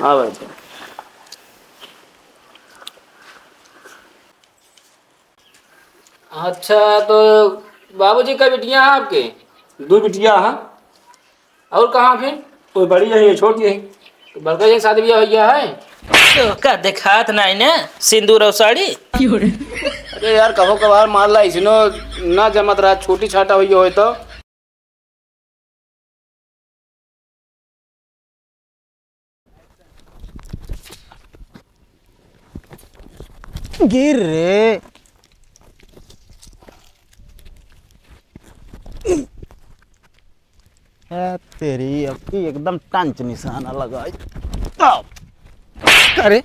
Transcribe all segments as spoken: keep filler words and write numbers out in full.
हाँ भाई। अच्छा, तो बाबूजी, कै बिटिया हैं आपके? दो बिटिया हैं। और कहाँ फिर? कोई बड़ी है, ये छोटी है। तो बड़का जी के शादी ब्याह हो गया है? तो का देखात नाहीं ना, सिंदूर और साड़ी? अरे यार, कभो कभार मान ला, इसनो ना जमत रहा, छोटी छाटा हुई हो तो। गिर रे। ए, तेरी अब की एकदम टंच निशाना लगाई। अब। अरे,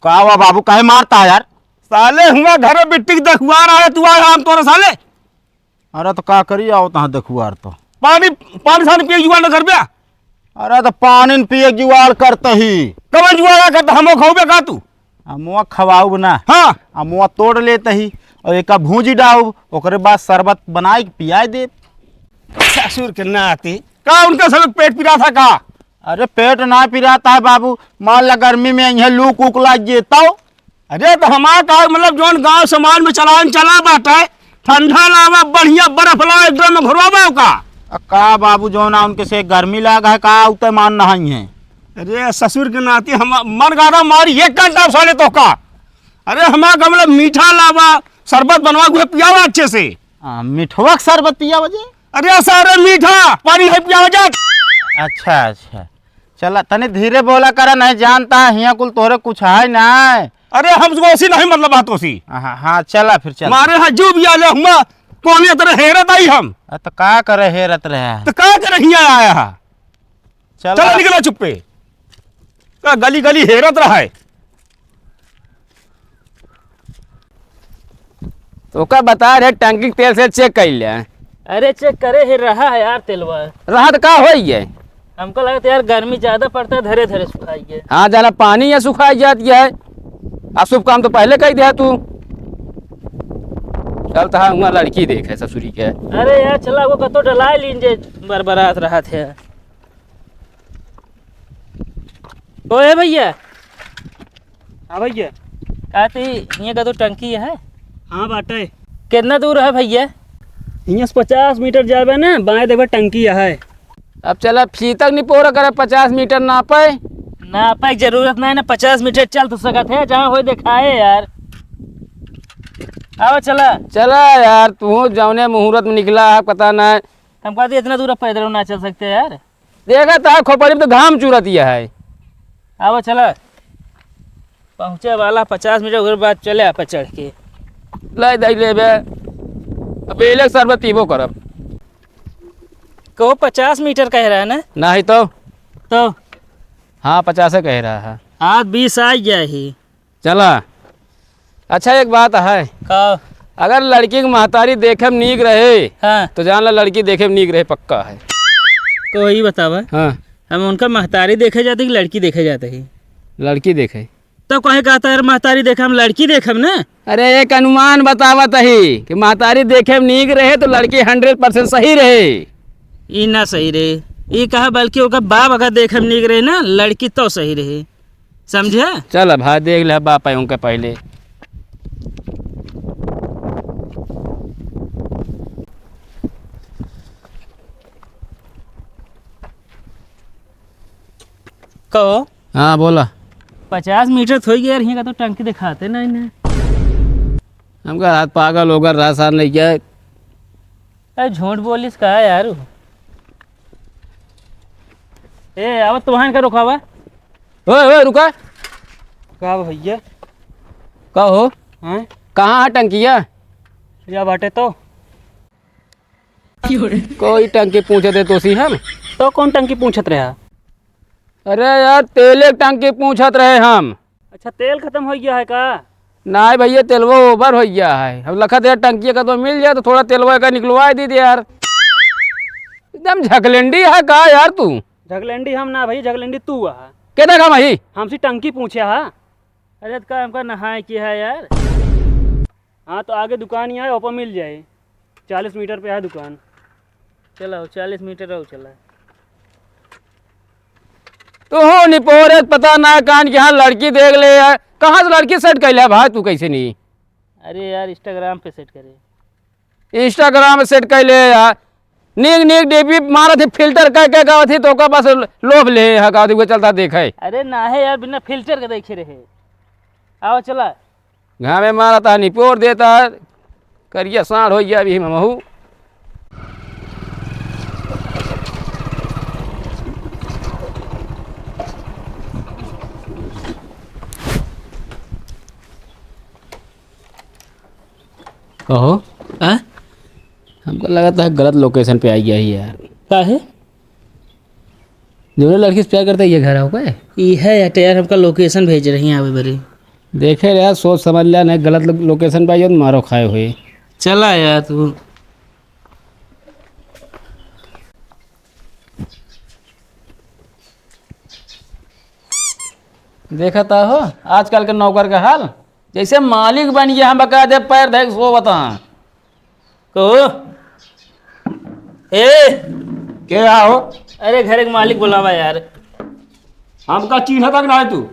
का हुआ बाबू, काहे मारता है यार? साले हुआ घर में बिट्टी की दखुआ रहा है, तू आया हम तोरे साले। अरे तो का करी, आओ तहाँ देखुआर तो। पानी, पानी सानी पिए जुगाड़ न करबे? अरे तो पानी न पिए जुगाड़ करत ही। कवन जुगाड़ करत, हमो खौबे का तू? अमुआ खवाउब ना। हाँ। अमुआ तोड़ लेत ही और एका भूंजी डाउब, ओकरे बाद शरबत बनाए के पियाए देब। ससुर के नाती। का उनका सब पेट पिरात है का? अरे पेट ना पिरात है बाबू, मान ला गर्मी में इहाँ लू कूक लाग जे तौ। अरे, तो हमार का, मतलब, जौन गाँव समाज में चलान चला बाटे, ठंडा लावा, बढ़िया बर्फ लावा, एक ड्रम में घोरवावा का? आ, का बाबू, जौन आ उनके से गर्मी लाग है का, उते मान नहाई है। अरे, ससुर के नाती हम मन गादा मारी एक घंटा साले तो का। अरे, हमार का, मतलब, मीठा लावा, शरबत बनवा के पियावा अच्छे से। आ, मिठवा के शरबत पियावा जी? अरे, सारे मीठा पानी नहीं पियावा जात। अच्छा, अच्छा। चला, तनी धीरे बोला करा, नहीं जानता, हियाँ कुल तोहरे कुछ है ना। अरे, हम ओसी नहीं, मतलब, बात ओसी। हाँ, हाँ, चला फिर, चल। मारे हाँ, जो भी आले हुआ, कौन ये तरह हेरत आई हम? अ, तो का करे हेरत रहे हैं? तो का करे हियाँ आया है? चला। चला, निकला चुप्पे। का गली गली हेरत रहा है? तो का बता रहे, टंकी के तेल से चेक कर ले। अरे, चेक करे है, रहा है यार तेलवा। रहा तो का होई है? हमको लगता है यार, गर्मी ज्यादा पड़ता है, धरे धरे सुखाई है। हाँ, जाना पानी या सुखाई जात है। अशुभ काम तो पहले कही दिया तू। चलता है, हुआ लड़की देखे ससुरी के। अरे यार, चला, वो कतो डला लीन जे बरबरात रहत है। ओए भैया। हाँ भैया। का ती हियाँ का तो टंकी है? हाँ बाटे। कितना दूर है भैया? हियाँ से पचास मीटर जाबे ना, बाएं देखबे टंकी है। अब चला फीतक नहीं पोरा करे, पचास मीटर नापे। नापे की जरूरत नहीं ना, पचास मीटर चल तो सकत है, जहाँ होई देखाए यार। आओ चला। चला यार, तू जौने मुहूर्त में निकला है, पता नहीं। हम कहते इतना दूर पैदल ना चल सकते यार। देखा था खोपड़ी में तो घाम चुरतिया है। आवा चला, पहुँचे वाला पचास मिनट, ओकर बाद चले आपा चढ़ के। लाई दाई लेबे, अब पहले शरबत पीबो करब। कहो पचास मीटर कह रहा है ना? नहीं तो। तो? हाँ, पचास कह रहा है। हाँ, बीस आ गया ही। चला। अच्छा, एक बात है। का? अगर लड़की के महतारी देखे में नीक रहे, हाँ। तो जान ला लड़की देखे में नीक रहे, पक्का है। तो वही बतावा। हाँ। हम उनका महतारी देखे जाते कि लड़की देखे जाते ही? लड़की देखे। तो कहे कहता है, "महतारी देखे, हम लड़की देखब ना।" अरे, एक अनुमान बतावत ही कि महतारी देखे में नीक रहे तो लड़की हंड्रेड परसेंट सही रहे। ई ना सही रहे, ई कहा, बल्कि ओकर बाप अगर देखे में नीक रहे ना, लड़की तो सही रहे। समझे? चल भाई, देख ले बाप है उनके पहले। कहो। हाँ, बोला। पचास मीटर थोई गया, यहाँ का तो टंकी दिखाते नहीं ने। हमका रात पागल होगा, रात सार नहीं गया। अरे झूठ बोलिस का यार? ए, अब तुहान का रुकावा? ओए, ओए, रुका। का भैया? का हो? हैं? कहाँ है टंकिया? या बाटे तो। कोई टंकी पूछत है तोसी हम? तो कौन टंकी पूछत रहा? अरे यार, तेले के टंकी पूछत रहे हम। अच्छा, तेल खत्म हो गया है का? नाहीं भैया, तेलवा ओवर हो गया है। अब लखत यार, टंकी का तो मिल जाए तो थोड़ा तेलवा का निकलवा दी दे यार। एकदम झकलेंडी है का यार तू? झकलेंडी हम ना भैया, झकलेंडी तू है। केतना काम है? हमसे टंकी पूछे है। अरे, तो का हमका नहाए की है यार? हाँ, तो आगे दुकान ही है, ओपा मिल जाए। चालीस मीटर पे है दुकान। चलो, चालीस मीटर रहो, चला। तू हो निपोरे, पता ना कान के यहाँ लड़की देख ले यार। कहाँ से लड़की सेट कैले है भाई तू, कैसे नहीं? अरे यार, Instagram पे सेट करे। Instagram पे सेट कैले यार। नीक नीक डीपी मारत ही, फिल्टर कह के गावत ही, तो ओकर बस लोभ ले है, गावत ही, वो चलता देखे। अरे ना है यार, बिना फिल्टर के देखे रहे। आओ चला। घामे मारता, निपोर देता, करिया साँढ़ होइ गया अभी हमहू। कहो। हाँ? हमका लगत है गलत location पे आई गया ही यार। काहे? जौने लड़की से प्यार करता है, ये घर आओ का? ई है यार, यार, हमका location भेज रही हैं आवे बरी। देखे रे यार, सोच समझ लिया, नहीं गलत लो-, location पे आई हो तो मारो खाए हुए। चला यार तू। देखा ता हो आजकल के नौकर का हाल, जैसे मालिक बन गया, हम बका दे पैर धैक सो बता। कहो। ए। के आओ? अरे, घर के मालिक बुलावा यार। हमका चीन्ह तक ना है तू।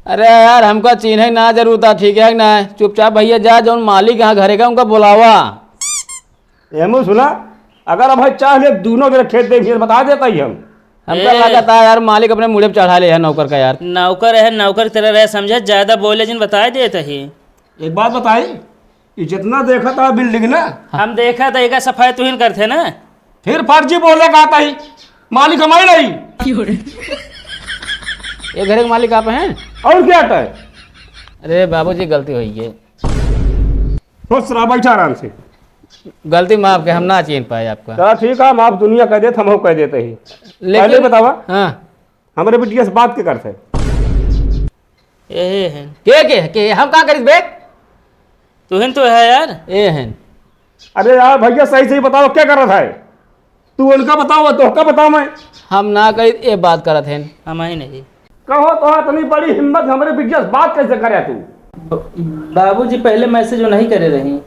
अरे यार, हमका चीन्ह ना जरूरत है, ठीक है कि ना? चुपचाप भैया जा, जौन मालिक यहाँ घरे का, उनका बुलावा। एमू सुना, अगर अब भाई चाह ले, दोनों बेर खेत दे, बता देता ही हम। हमका ए। लगता है यार, मालिक अपने मुड़े पे चढ़ा ले है नौकर का यार। नौकर है, नौकर की तरह रहे, समझे, ज्यादा बोले जिन, बताए देता ही। एक बात बताई, ये जितना देखा था building ना। हम देखा था, एका सफाई तुहिन करते ना। फिर फर्जी बोले का आता ही, मालिक हमारे नहीं। ये घर के मालिक आप हैं? और क्या आता है? अरे बाबूजी, गलती हुई है। खुश रहा, बैठा आराम से। गलती माफ के, हम ना चीन पाए आपका। चला ठीक है, हम आप दुनिया कह देते, हम कह देते ही। लेकिन पहले बतावा। हाँ। हमरे बिटिया से बात के करते? एहे हैं। के, के, के? हम का करिस बे? तुहिन तो है यार। ए हैं। अरे यार भैया, सही सही बताओ, क्या करत है? तू उनका बताओ, तो का बताओ मैं? हम ना करी, ए बात करत हैं। हम ही नहीं। कहो तो इतनी बड़ी हिम्मत, हमरे बिटिया से बात कैसे करे तू? बाबूजी पहले message नहीं करे रही।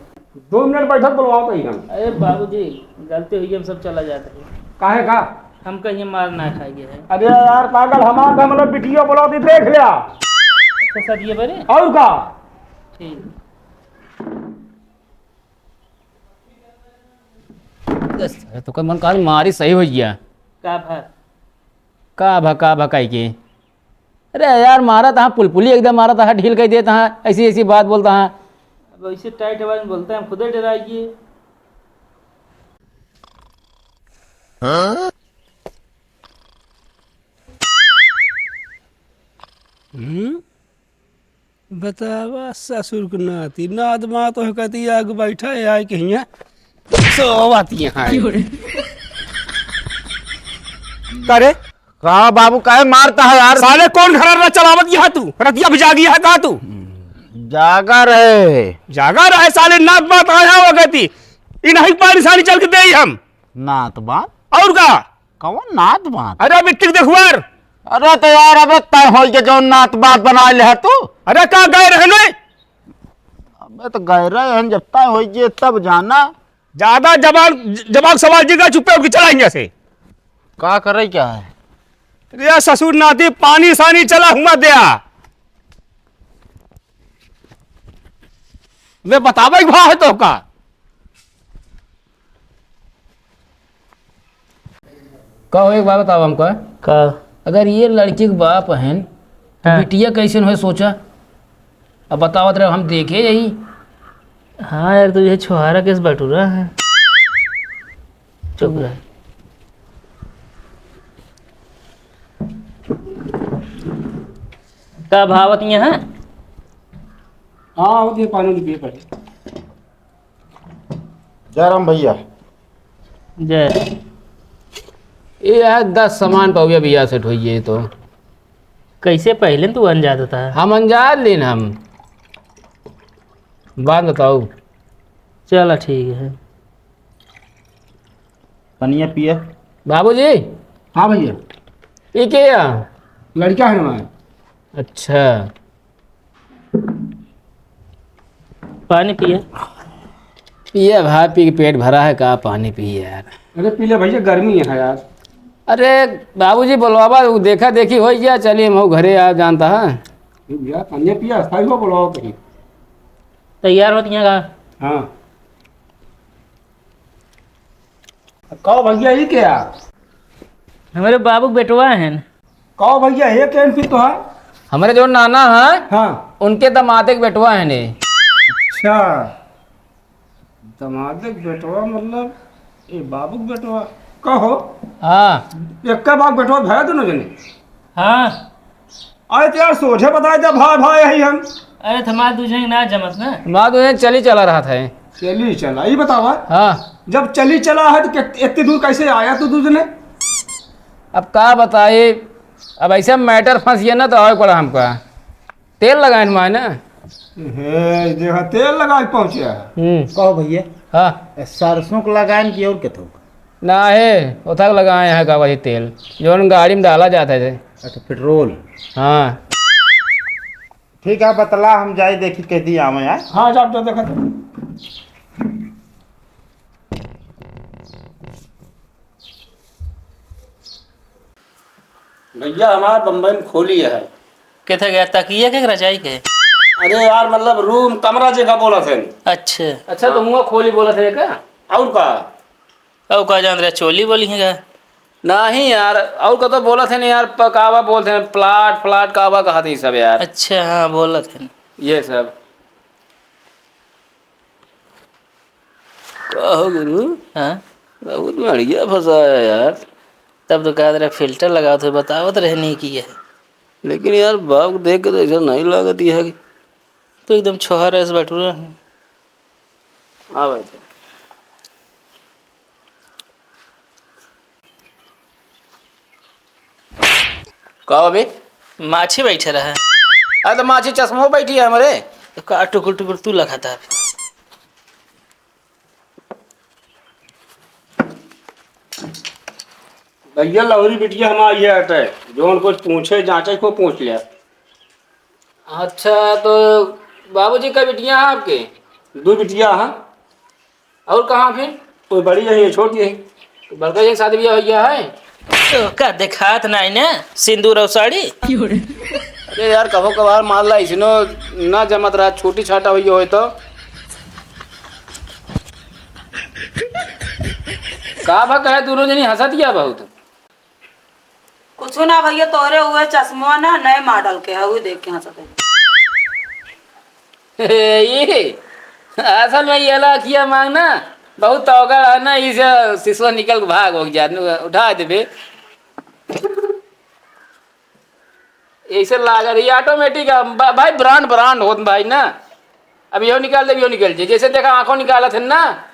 दो मिनट बैठक बुलवाओ तो ही हम। अरे बाबूजी, गलती हुई, हम सब चला जाते हैं। काहे का? हम कहीं मार ना खाएंगे है। अरे यार पागल, हमार तो मतलब बिटिया बुलाओ तो देख लिया। अच्छा सर, ये बरे? और का? ठीक। अरे तो का मन काल मारी सही हो गया। का भा? का भा, का भा काई के? अरे यार, मारा तहाँ पुलपुली एकदम मारा तहाँ, ढील कइ देत तहाँ, ऐसी ऐसी बात बोलत तहाँ। अब ऐसे टाइट आवाज में बोलता है, हम खुदे डराइए। हम्म? बतावा ससुर के नाती, नात मात हो कहती आग बैठा है, आए के हियाँ सोवत यहाँ है। क्यों रे? का रे? का बाबू, काहे मारता है यार? साले कौन घर रहा चलावत यहाँ तू? रतिया भी जागी है का तू? जागा रहे। जागा रहे साले, नात बात आया हो गती। इ नहीं पानी सानी चल के देई हम। नात बात? और का? कौन नात बात? अरे मिट्टी के देखुआर। अरे तो यार, अबे तय होई के जौन नात बात बना ले है तू। अरे का गए रहे नहीं? अबे तो गए रहे हैं, जब तय होई के तब जाना। ज्यादा जबान, जबान सवाल जिगा चुप्पे उठ के चला यहाँ से। का करे क्या है? अरे ससुर नाती पानी सानी चला हुआ दया। वे बतावे के भा है तो का? कहो, एक बात बताओ हमका। का? अगर ये लड़की के बाप हैं, तो हाँ। बिटिया कैसे होए सोचा? अब बतावत रहे, हम देखे यही। हाँ यार, तो ये छुहारा केस बटुरा है। चुप रह। का भावत यहाँ? हाँ, वो ये पानी पिए पड़े। जय राम भैया। जय। ये यार दस सामान पाउया भैया सेट होइए तो। कैसे पहले तू अनजात था? हम अनजात लेन हम। बात बताओ। चला ठीक है। पनिया पिया। बाबूजी। हाँ भैया। ये के या? लड़का है हमारा। अच्छा। पानी पिए। पिए भाई, पी के पेट भरा है का, पानी पिए यार। अरे पी ले भैया, गर्मी है यार। अरे बाबूजी बोलवावा, उ देखा देखी होइ गया, चली हम घरे आ जानता है। भैया, पानी पिया, खाई हो, बोलाओ कहीं। तैयार होती हैं का? हाँ। कहो भैया, ये क्या? हमारे बाबू के बेटवा है। कहो भैया, ये क्या फिर तो है? हमारे जो नाना है, हाँ। उनके दमादे के बेटवा है ने। अच्छा, दमादे के बेटवा मतलब ये बाबू के बेटवा? कहो। हाँ। एक का बाप बेटवा भया दोनों जने? हाँ। अरे तो यार, सोझे बताए दे, भाई, भाई यही हम। अरे, तो हमार दू जने ना जमत ना। हमार दू जने चली चला रहा था। चली चला, ये बतावा। हाँ। जब चली चला है, तो कित-, इतनी दूर कैसे आया तू दू जने? अब का बताई, अब ऐसे matter फंस गया ना, तो आवे पड़ा हमका। तेल लगाए हमारे ना। हे, देखा, तेल लगा के पहुँचे है। हम्म। कहो भैया। हाँ। ए, सरसों के लगाए कि और के थोक? ना है, ओथक लगाए हैं का वही तेल, जौन गाड़ी में डाला जाता है। अच्छा, पेट्रोल। हाँ। ठीक है, बतला, हम जाए देखी, कह दी आवे यार। हाँ, जाओ, जाओ, देखा तो। भैया, हमार बम्बई में खोली है। किथे गया, तकिया के, रजाई के? अरे यार, मतलब रूम, कमरा जगह बोला थे। अच्छा। अच्छा, तो हुआ खोली बोला थे का? और का? और का जान रहे, चोली बोली है का? नहीं यार, और का तो बोला थे नहीं यार, प-, कावा बोलते हैं, प्लाट, फ्लाट कावा कहा थे सब यार। अच्छा, हाँ, बोला थे। ये सब। का हो गुरु? हाँ? बहुत बढ़िया फंसा है यार। तब तो कहत रहे फिल्टर लगावत है, बतावत रहे नहीं कि है। लेकिन यार, बाप देख के तो ऐसा नहीं लागत है कि तो एकदम छोहर ऐसे बैठू रहे। हाँ भाई। का बे? माछी बैठे रहे। अरे तो माछी चश्मो बैठी है हमरे। तो का टुकुर टुकुर तू लखाता है? भैया, लहुरी बिटिया हमारी है अटे, जौन कुछ पूछे, जांचे, को पूछ लिया। अच्छा, तो बाबूजी, कै बिटिया हैं आपके? दो बिटिया हैं। और कहाँ फिर? कोई बड़ी है, ये छोटी है। तो बड़का जी के शादी ब्याह हो गया है? तो का देखात नहीं ना, सिंदूर और साड़ी? अरे यार, कभो कभार मान ला, इसनो ना जमत रहा, छोटी छाटा हुई होए तो। का भा कहे, दोनों जनी हंसत गया बहुत। कुछ ना भैया, तोरे हुए चश्मा ना नए मॉडल के है, वो देख के हंसत है। ये असल में ये ला अखिया मांग ना, बहुत तौगड़ है ना, इसे सिसवा निकल के भाग हो गया, उठा देबे। ऐसे लागत, ये automatic है, भा-, भाई brand, brand होत भाई ना। अब यो निकाल दे, यो निकल जाए। जैसे देखा, आंखों निकालत है ना,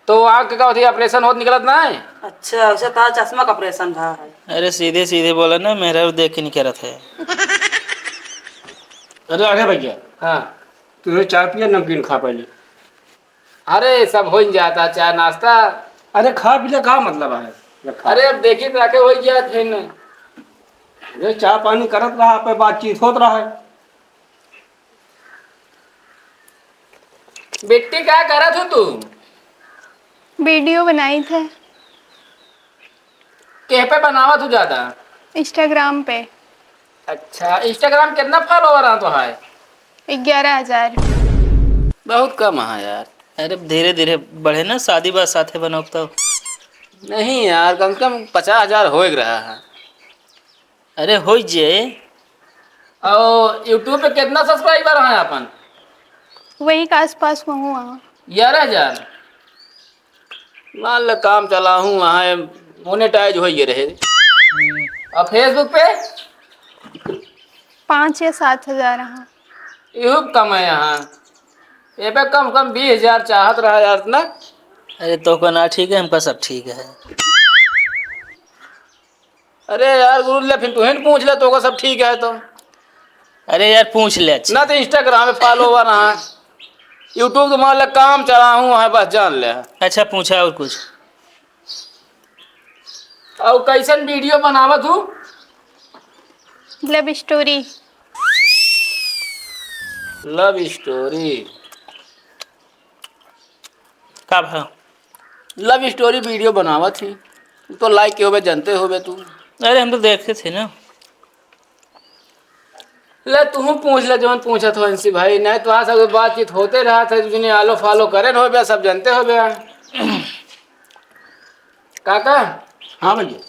तो आंख का होती है, operation होत निकलत ना है। अच्छा, वैसे तार चश्मा का operation भा है। अरे सीधे सीधे बोला ना, मेहरारू देख के नहीं करत है। अरे, अरे भैया। हाँ। तू ये चाय पिया, नमकीन खा पहले। अरे, सब हो ही जाता, चाय नाश्ता। अरे, खा पी ले, का मतलब है? अरे, अब देखी तो रखे हो गया फिर। अरे, चाय पानी करत रहा, पे बातचीत होत रहा है। बिट्टी, का करत हो तू? वीडियो बनाई थे। केह पे बनावत हो ज्यादा? Instagram पे। अच्छा, Instagram कितना follower आ तो है? ग्यारह हजार। बहुत कम है यार। अरे धीरे धीरे बढ़े ना, शादी बाद साथे बनोब तो। नहीं यार, कम से कम पचास हजार होए के रहा है। अरे होइ जे। और YouTube पे कितना subscriber हैं अपन? वही के आसपास में हुआ। ग्यारह हजार। मान ले काम चलाहूँ, वहाँ monetize होइ गए रहे। हम्म। और Facebook पे? पाँच या सात हजार हैं। इहू कम है यहाँ। ए पे कम से कम बीस हजार चाहत रहा यार ना। अरे तो का ना ठीक है, हमका सब ठीक है। अरे यार गुरु, ले फिर तुहें पूछ ले, तोका सब ठीक है तो। अरे यार पूछ ले, अच्छा। ना तो Instagram पे follower ना है, YouTube तो मान ले काम चलाहूँ है, बस जान ले। अच्छा पूछा और कुछ? और कैसन वीडियो बनावत हूँ? Love story। Love story। का भा? Love story वीडियो बनावत ही। तू तो लाइक के होबे, जानते होबे तू। अरे, हम तो देखते थे ना। ले, तू पूछ ले, जौन पूछत हो इनसे भाई, नहीं तो आज सब बातचीत होते रहा था, जिन्हें आलो फॉलो करे होबे, सब जानते होबे। काका? हाँ भैया।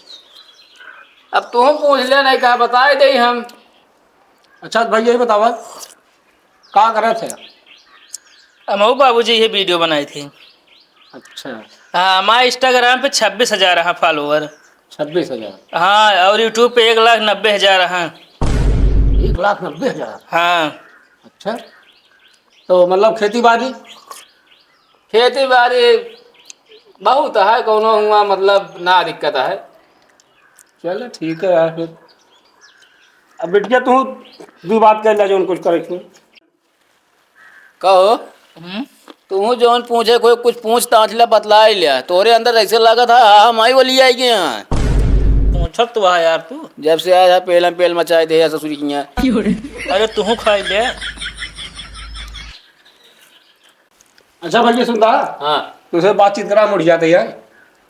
अब तू पूछ ले, नहीं कहा बताए दे हम। अच्छा भाई, यही बतावा, का करे थे? हमहू बाबूजी ये वीडियो बनाई थी। अच्छा। हाँ, हमारे Instagram पे छब्बीस हजार हैं फॉलोअर। छब्बीस हजार? हाँ, और YouTube पे एक लाख नब्बे हजार हैं। एक लाख नब्बे हजार? हाँ। अच्छा, तो मतलब खेती बाड़ी? खेती बाड़ी बहुत है, कौनो हुआ मतलब ना दिक्कत है। चलो ठीक है यार फिर। अब बिटिया तू दू बात कर ले, जौन कुछ करे के। कहो, हम्म? तू जौन पूछे कोई कुछ पूछ ताछ ले, बतला ही ले। तोरे अंदर ऐसे लागत है, हाँ, हम आई बोली आई गए हैं। पूछत तो है यार तू। जब से आया है, पेलम पेल मचाए दे है ससुरी किया। अरे तू खाई ले। अच्छा भैया सुनता, हाँ। तुझसे बातचीत करा मुड़ जाते यार।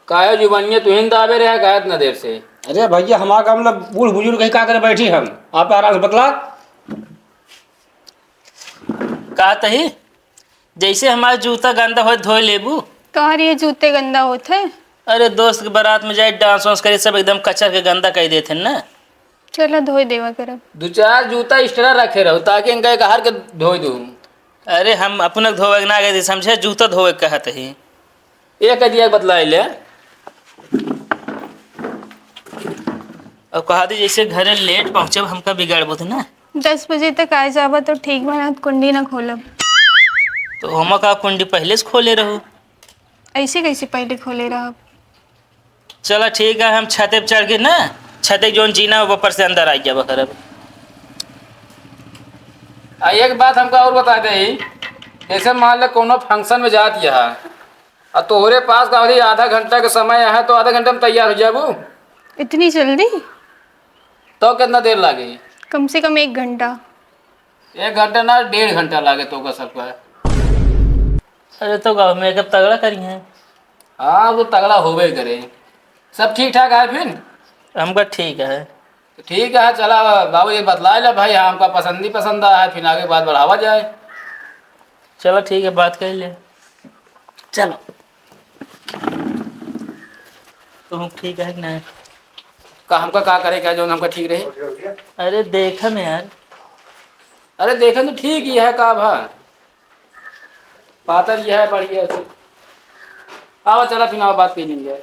काहे जुबानिया तू हिंद आवे रहे, काहे इतना देर से? अरे भैया, हमारा काम मतलब बूढ़ बुजुर्ग कहीं का करे बैठी हम, आप आराम से बतला। का तही? जैसे हमार जूता गंदा होए, धोए लेबू। तोहर ये जूते गंदा होत है। अरे दोस्त के बारात में जाए, डांस वांस करे, सब एकदम कचर के गंदा कर देते हैं ना। चलो धोए देवा करब। दो चार जूता extra रखे रहो, ताकि इनका एक हार के धोए दूँ। अरे हम अपना धोवे के ना गए, समझे, जूता धोवे के कहत ही। एक दिया बतलाई ले। और कहा दी जैसे घरे लेट पहुँचब, हमका बिगाड़बो तो ना। दस बजे तक आ जाबा तो ठीक बा, ना तो कुंडी ना खोलब। तो ओमा का कुंडी पहले से खोले रहो। ऐसे कैसे पहले खोले रहब? चला ठीक है, हम छते पे चढ़ के ना, छते के जौन जीना ऊपर से अंदर आ जाबा करब। आ एक बात हमका और बता दे, जैसे मान ले कोनो function में जात यहाँ, आ तोहरे पास का अभी आधा घंटा के समय है, तो आधा घंटा में तैयार हो जाबू। इतनी जल्दी? तो कितना देर लागे? कम से कम एक घंटा। एक घंटा ना, डेढ़ घंटा लागे तो का सबका। अरे तो गाँव में कब तगड़ा करी है? हाँ, वो तगड़ा होबे करे। सब ठीक ठाक है फिर? हमका ठीक है। तो ठीक है, चला बाबू, ये बतला ले भाई, हमका पसंद ही पसंद आया है, फिर आगे बात बढ़ावा जाए। चलो ठीक है, बात कर ले। चलो। तो हम ठीक है कि नहीं? का हमका का करे, क्या जौन हमका ठीक रहे? अरे देखम यार। अरे देखम तो ठीक ही है, का भा? पातर ये है, बढ़िया से। आओ, चला फिर आओ, बात कर लेंगे।